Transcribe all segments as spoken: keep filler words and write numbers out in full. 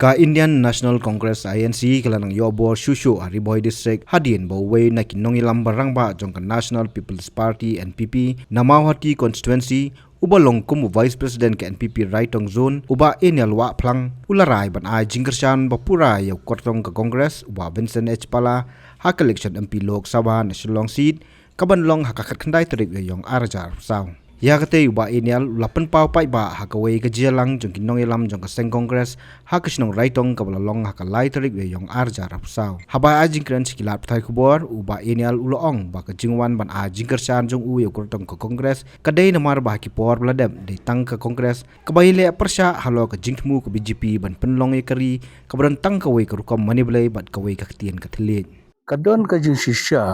Ka Indian National Congress, I N C, ka la nang ïoh bor shuh shuh ha Ri Bhoi District, hadien ba uwei na ki nongïalam ba rangbah jong ka National People's Party, N P P, na Mawhati Constituency, uba long kum u Vice President ka N P P Raitong Zone, u Bah Enial Wahphlang, u la rai ban ai jingkyrshan ba pura ïa u kyrtong ka Congress, u Bah Vincent H Pala, ha ka election M P Lok Sabha na Shillong seat, ka ban long ha ka khatkhyndai tarik u Ïaïong ar hajar arphew saw. Ïa katei u Bah Enial u la pynpaw paidbah ha kawei ka jingïalang jong ki nongïalam jong ka seng Congress ha ka shnong Raitong kaba la long ha ka lai tarik u Ïaïong ar hajar arphew saw. Haba ai jingkren sha ki lad pathai khubor, u Bah Enial u la ong ba ka jingwan ban ai jingkyrshan jong u ïa u kyrtong ka Congress ka dei namar ba ha ki por ba la dep dei tang ka Congress kaba ïaleh pyrshah halor ka jingthmu ka B J P ban pynlong ïa ka ri kaba don tang kawei ka rukom mane Blei bad kawei ka ktien ka thylliej. Ka don ka jingshisha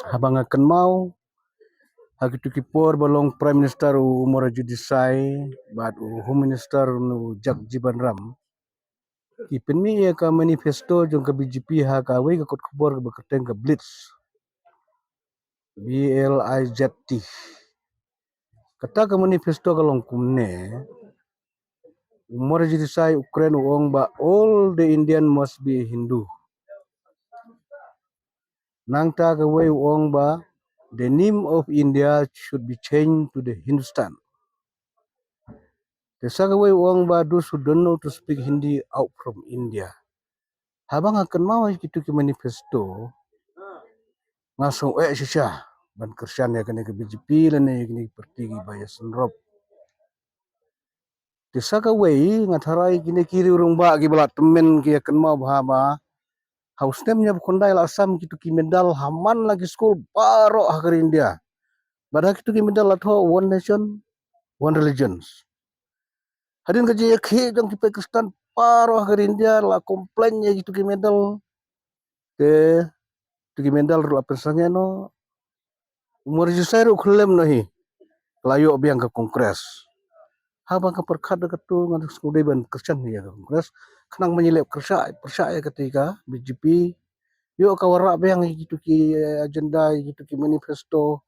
haba nga kynmaw ha kitu ki por ba long Prime Minister u Mor Judisai bad u Home Minister u Jagjiban Ram, ki pynmih ïa ka manifesto jong ka B J P ha kawei ka kot khubor kaba kyrteng ka Blitz, B L I Z T. Kata ka manifesto ka long kumne: u Mor Judisai u kren u ong ba all the Indian must be Hindu. Nangta kawei u ong ba the name of India should be changed to the Hindustan. Te sa kawei u ong ba those who don't know to speak Hindi out from India. Haba nga kynmaw ïa kitu ki manifesto, nga sngew eh shisha ban kyrshan ïa kane ka B J P lane ïa kine ki parti kiba ïasynrop. Te sa kawei nga tharai kine ki riew rangbah kiba la tymmen ki ïa kynmaw bha ba ha u snem hynñiewphew khyndai la sam kitu ki medal ha man la ki skul baroh ha ka ri India. Bad ha kitu ki medal la thoh One Nation, One Religions. Hadien ka jingïakhih jong ki paid Khristan baroh ha ka ri India la complain ïa kitu ki medal. Te kitu ki medal ruh la pynsangeh noh. U Mor Judisai ruh u khyllem noh hi. La ïoh biang ka Congress. Haba nga pyrkhat da katu nga sngew dei ban kyrshan ïa ka Congress. Khnang ban ïaleh pyrshah, pyrshah ïa katei ka B J P. Ïoh ka wanrah biang ïa kitu ki, eh, agenda, ïa kitu ki manifesto.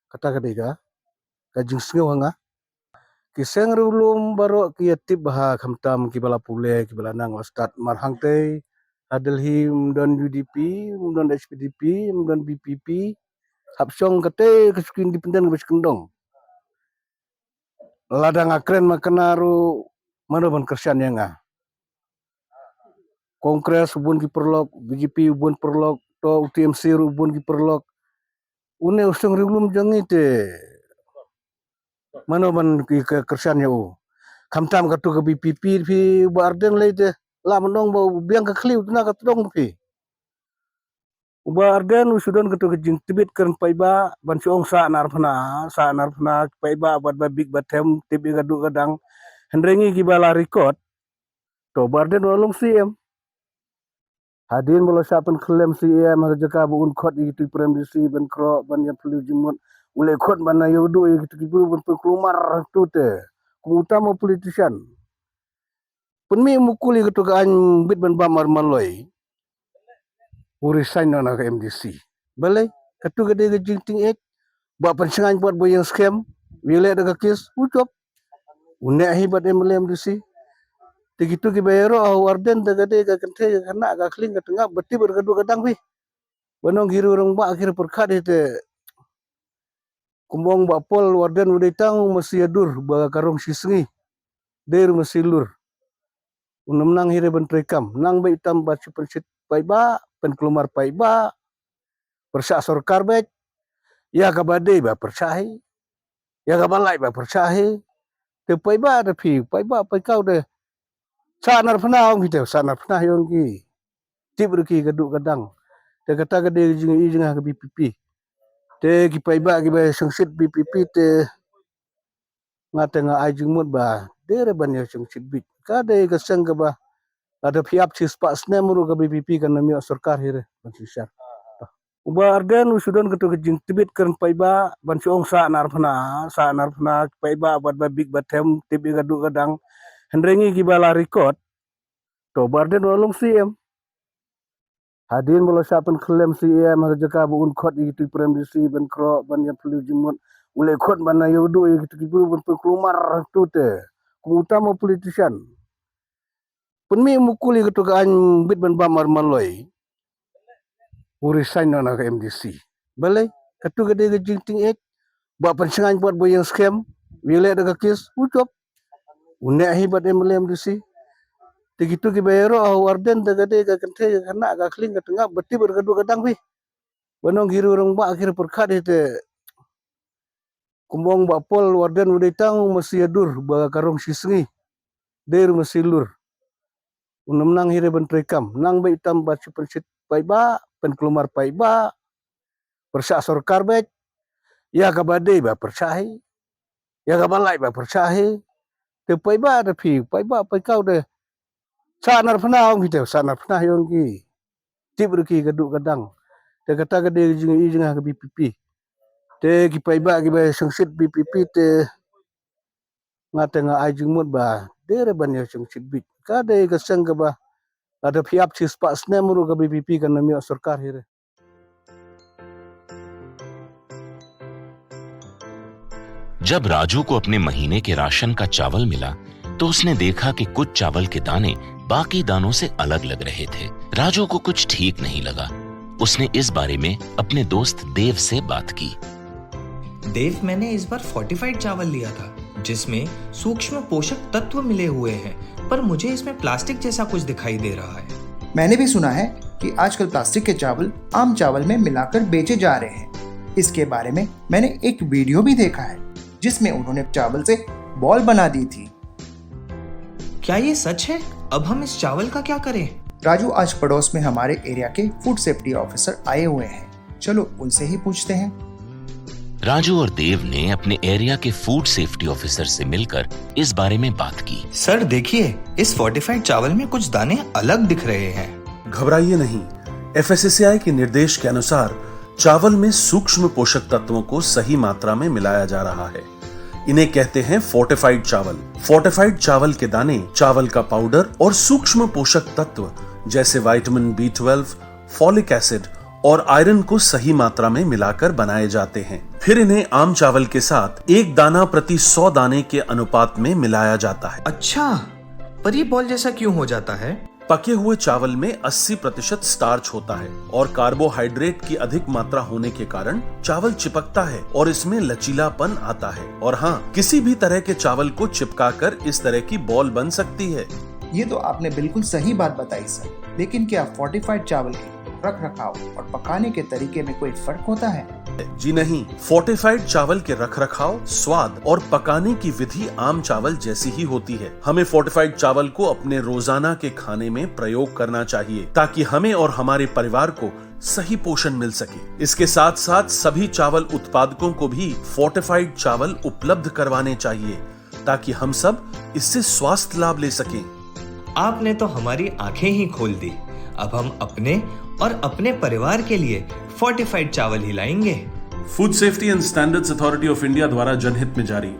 Kata ka dei ka, ka jingsngew ha nga. Ki seng riewlum baroh ki ïa tip bha khamtam kiba la pule, kiba la nang la stad, mar hangtei ha Delhi ym don U D P, ym don H P D P, ym don V P P. Hap shong katei ka shuki independent kaba shi kyndong. Lada nga kren ma kane ruh mano ban kyrshan ïa nga. Congress u bun ki paralok, B J P u bun paralok, to u T M C ruh u bun ki paralok. Une u seng riewlum jong ngi te mano ban ki, ki kyrshan ïa u. Khamtam katu ka V P P phi, u Bah Ardent lei te la mynta ba u biang ka khlieh u tna ka tdong phi. U Bah Ardent u shu don katu ka jingtbit kren paidbah ban shu ong sah narphna, sah narphna, paidbah bad ba bik ba them tip ïa ka duh ka dang. Hynrei ngi kiba la record, to Bah Ardent u la long C M. Hadien ba la shah pynkhyllem C M ha ka jaka ba un khot ïa kitu ki Prime Minister ban khroh ban ïa phylliew jingmut, u leh khot ban ïa u duh ïa kitu ki briew ban pynkulmar tu te kum uta ma politician. Pynmih mukul ïa katu ka aiñ bit ban bam ar maloi, u resign noh na ka M D C. Balei? Katu ka dei ka jingtieng eh. Ba pynshngaiñ pat ba ïeng skhem, u ïaleh da ka kes, u jop. U neh hi bad M L A M D C. Te kitu kiba ïaroh ha u Ardent te ka dei ka kynthei ka khynnah ka khlieng ka tngap ba tip bad ka duh ka dang phi. Ba nong ki riew rangbah ki riew pyrkhat hi te. Kum ong Bah Paul, u Ardent u dei tang u masi ïa dur ba ka rong shi sngi. Dei ruh masi lur. Un ym nang hi re ban trei kam, nang beit tam ba shu pynshit paidbah, pynkulmar paidbah. Pyrshah sorkar beit. Ïa kaba dei ba pyrshah hi. Ïa kaba lait ba pyrshah hi. Te paidbah te phi, paidbah paidkaw te. Sah narphna ong phi te, sah narphna hi ong ki. Tip ruh ki ka duh ka dang. Te kata ka dei ka jingïohi jong nga ha ka V P P. Te ki paidbah kiba shongshit V P P te nga te nga ai jingmut ba dei re ban ïa shongshit beit. Ka dei ka seng kaba lada phi ap shispah snem ruh ka V P P kan ym ïoh sorkar hi re ban synshar. U Bah Ardent u shu don katu ka jingtbit kren paidbah ban shu ong sah narphna, sah narphna, paidbah bad ba bik ba them tip ïa ka duh ka dang. Hynrei ngi kiba la record, to Bah Ardent u la long C M. Hadien ba la shah pynkhyllem C M ha ka jaka ba un khot ïa kitu ki Prime Minister ban khroh ban ïa phylliew jingmut, u leh khot ban ïa u duh ïa kitu ki briew ban pynkulmar tu te kum uta ma politician. Pynmih mukul ïa katu ka aiñ bit ban bam ar maloi. U resign noh na ka M D C. Balei? Katu ka dei ka jingtieng eh. Ba pynshngaiñ pat ba ïeng skhem. Wi leh da ka kes. U jop. U neh hi bad M L A M D C. Te kitu kiba ïaroh ha u Ardent da ka dei ka kynthei ka khynnah ka khlieng ka tngap ba tip bad ka duh ka dang phi. Ba nong ki riew rangbah ki riew pyrkhat hi te. Kumba ong Bah Paul, u Ardent u dei tang u masi ïadur ba ka rong shi sngi. Dei ruh masi lur. Un ym nang hi re ban trei kam. Nang beit tam ba shi pynshit paidbah, pynkulmar paidbah. Pyrshah sorkar beit. Ïa kaba dei ba pyrshah hi. Ïa kaba lait ba pyrshah hi. Te paidbah da phi, paidbah paidkaw de. Sa nar pynah ong phi te, sa nar pynah ong ki. Tip ruh ki ka duh ka dang. Te kata ka dei ka jing i jing ha ka B P P. Te ki paidbah kiba ïa shongshit B P P te nga te nga ai jingmut ba dei re ban ïa shongshit bit. Ka dei ka seng kaba lada phi ap shispah snem ruh ka B P P kan ym ïoh sorkar hi re. जब राजू को अपने महीने के राशन का चावल मिला, तो उसने देखा कि कुछ चावल के दाने बाकी दानों से अलग लग रहे थे। राजू को कुछ ठीक नहीं लगा। उसने इस बारे में अपने दोस्त देव से बात की। देव, मैंने इस बार फोर्टिफाइड चावल लिया था, जिसमें सूक्ष्म पोषक तत्व मिले हुए हैं, पर मुझे इसमें प्लास्टिक जैसा कुछ दिखाई दे रहा है। मैंने भी सुना है कि आजकल प्लास्टिक के चावल आम चावल में मिलाकर बेचे जा रहे हैं। इसके बारे में मैंने एक वीडियो भी देखा है, जिसमें उन्होंने चावल से बॉल बना दी थी। क्या ये सच है? अब हम इस चावल का क्या करें? राजू, आज पड़ोस में हमारे एरिया के फूड सेफ्टी ऑफिसर आए हुए हैं, चलो उनसे ही पूछते हैं। राजू और देव ने अपने एरिया के फूड सेफ्टी ऑफिसर से मिलकर इस बारे में बात की। सर, देखिए, इस फोर्टिफाइड चावल में कुछ दाने अलग दिख रहे हैं। घबराइए नहीं, एफएसएसएआई के निर्देश के अनुसार चावल में सूक्ष्म पोषक तत्वों को सही मात्रा में मिलाया जा रहा है। इन्हें कहते हैं फोर्टिफाइड चावल। फोर्टिफाइड चावल के दाने, चावल का पाउडर और सूक्ष्म पोषक तत्व जैसे vitamin B twelve, folic acid और आयरन को सही मात्रा में मिलाकर बनाए जाते हैं। फिर इन्हें आम चावल के साथ एक दाना प्रति सौ दाने के अनुपात में मिलाया जाता है। अच्छा, पर ये बॉल जैसा क्यों हो जाता है? पके हुए चावल में अस्सी प्रतिशत स्टार्च होता है और कार्बोहाइड्रेट की अधिक मात्रा होने के कारण चावल चिपकता है और इसमें लचीलापन आता है। और हाँ, किसी भी तरह के चावल को चिपकाकर इस तरह की बॉल बन सकती है। ये तो आपने बिल्कुल सही बात बताई सर, लेकिन क्या फोर्टिफाइड चावल के रख रखाव और पकाने के तरीके में कोई फर्क होता है? जी नहीं, फोर्टिफाइड चावल के रखरखाव, स्वाद और पकाने की विधि आम चावल जैसी ही होती है। हमें फोर्टिफाइड चावल को अपने रोजाना के खाने में प्रयोग करना चाहिए, ताकि हमें और हमारे परिवार को सही पोषण मिल सके। इसके साथ साथ सभी चावल उत्पादकों को भी फोर्टिफाइड चावल उपलब्ध करवाने चाहिए, ताकि हम सब इससे स्वास्थ्य लाभ ले सकें। आपने तो हमारी आंखें ही खोल दी। अब हम अपने और अपने परिवार के लिए फोर्टिफाइड चावल ही लाएंगे। Food Safety and Standards Authority of India द्वारा जनहित में जारी।